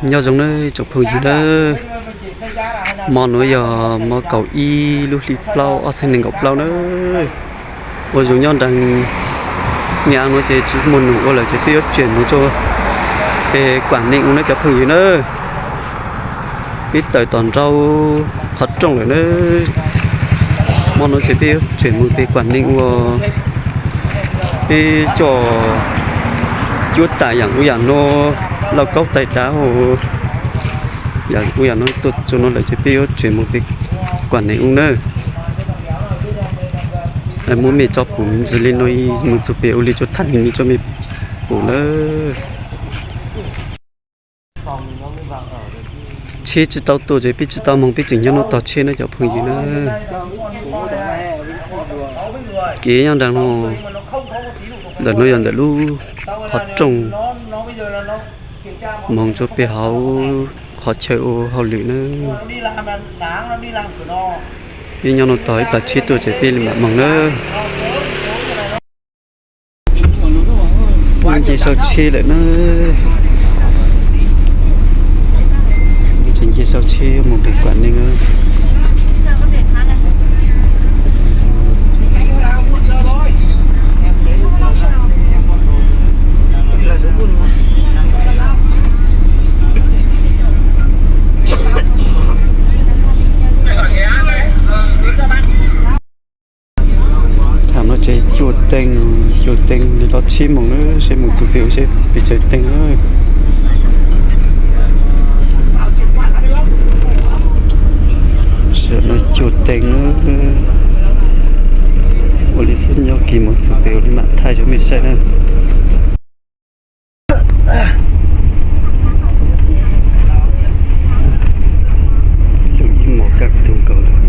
Nyob zoo nawb tsoom phooj ywg nawb, hmo nuav yog hmo kaum ib lub hli plaub ob txhiab nees nkaum plaub nawb. Ua zoo nyob nraag Nyab nuav ces tsis muaj num ua lawm ces peb yuav tseem moog rua peg Kuam Neeg ua nawb cov phooj ywg nawb. Peb tawm tom nraud qhov rooj lawm nawb. Hmo nuav ces peb yuav tseem moog peg Kuam Neeg ua, peb coj cuab tam yaam ub yaam nuav, lauj kaub tais dav, yaam ub yaam nuav tuaj txug nuav lawm ces peb yuav tseem moog peg Kuam Neeg ua nawb. Muab mej tso pum ntxiv le nuav, moog txug peg ua le tsuas thaij mej tso mej pum nawb. Tsheb tsis tau tuaj ces peb tsis tau moog, peb tseem nyob nuav tog tsheb nawb cov phooj ywg nawb. Kev nyob nraag nuav, ntawm nuav yog ntawm lub qhov rooj moog rua peg hauv qhov chaw ua hauj lwm nawb. Peb nyob nuav tog ib plag tsheb tuaj ces peb le maam moog nawb. Nce sau tsheb lawm nawb. Tseem nce sau tsheb moog peg Kuam Neeg. Thaum no ces cua teeg, cua teeg li los tsheb moog nawb, seb moog txug peg ua seb peg tsaws teeg nawb. Sawv daws cua teeg nawb. Ua li xwb nyob kis moog txug peg ua li maam thaij rua mej saib nawb. Lug ib mos kaj tug nkaus lawm.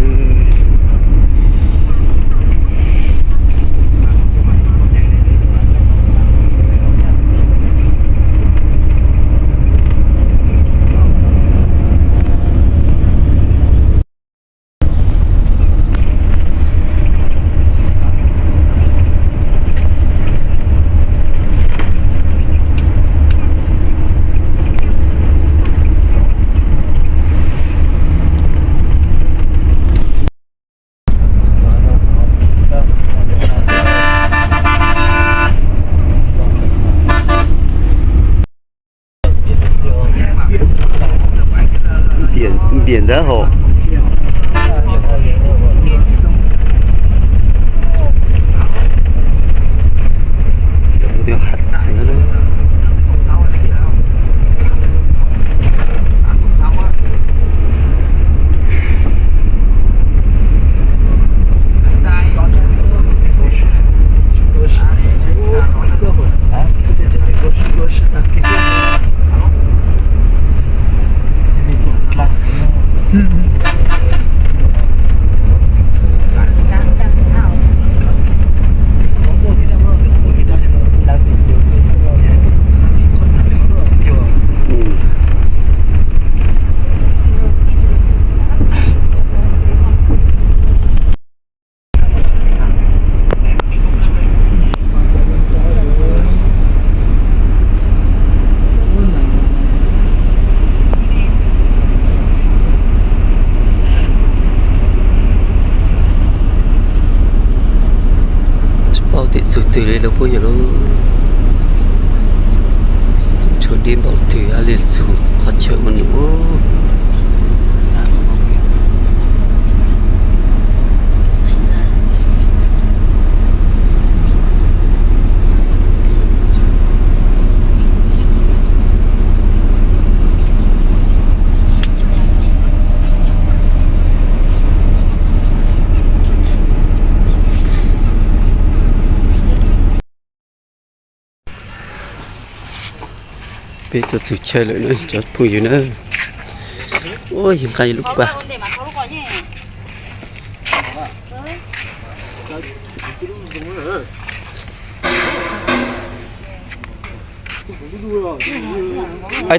Npiam ntawd hos. Tsis paub tias txug twg li lawm puab yawg lauj. Tshuav deb npaum twg hab li txug qhov chaw ua nws ua. Peb tuaj txug chaw lawm na cov phooj ywg na. Ua yog nqa lub pas.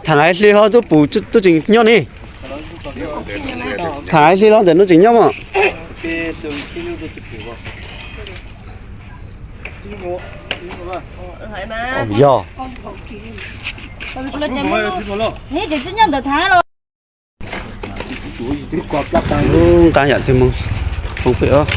Thaam haiv hli hlo tuaj pum tuaj tseem nyob ne. Thaam haiv hli hlo ntawm nuav tseem nyob mas. Yog. Ces tsis nyob ntawm Thaib los. Nqa yam twg mus hauv pem os.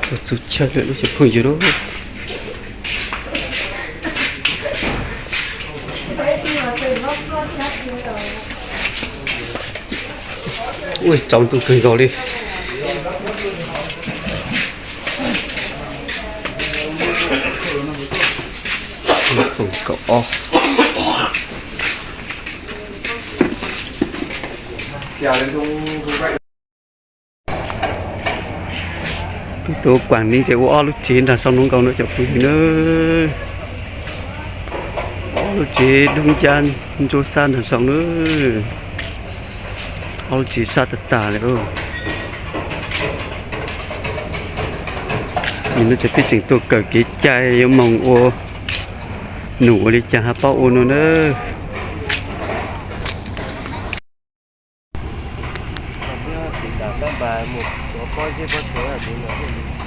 Tuaj txug chaw lawm lub cov phooj ywg lauj. Ua tsaus ntuj kawg nkaus li. Kaum ob. Peb tuaj Quảng Ninh ces ua ob lub tsev nraag sau no nkaus na cov phooj ywg na. Ob lub tsev dub ncab ntsuab sab nraag sau na. Ob lub tsev sab tag tag li. Nim no ces peb tseem tuaj kawm kev cai yuav moog ua num ua li cas hab paub ua no na.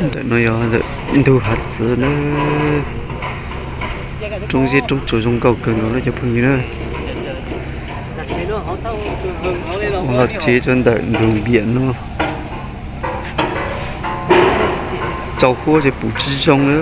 Ntawm no yog ntawm ntug hav txwv na. Roob zeb roob tsuas zoo nkauj kawg nkaus na cov phooj ywg na. Ua lub tsev rau ntawm ntug npiam no. Tsaus huab ces pum tsis zoo na.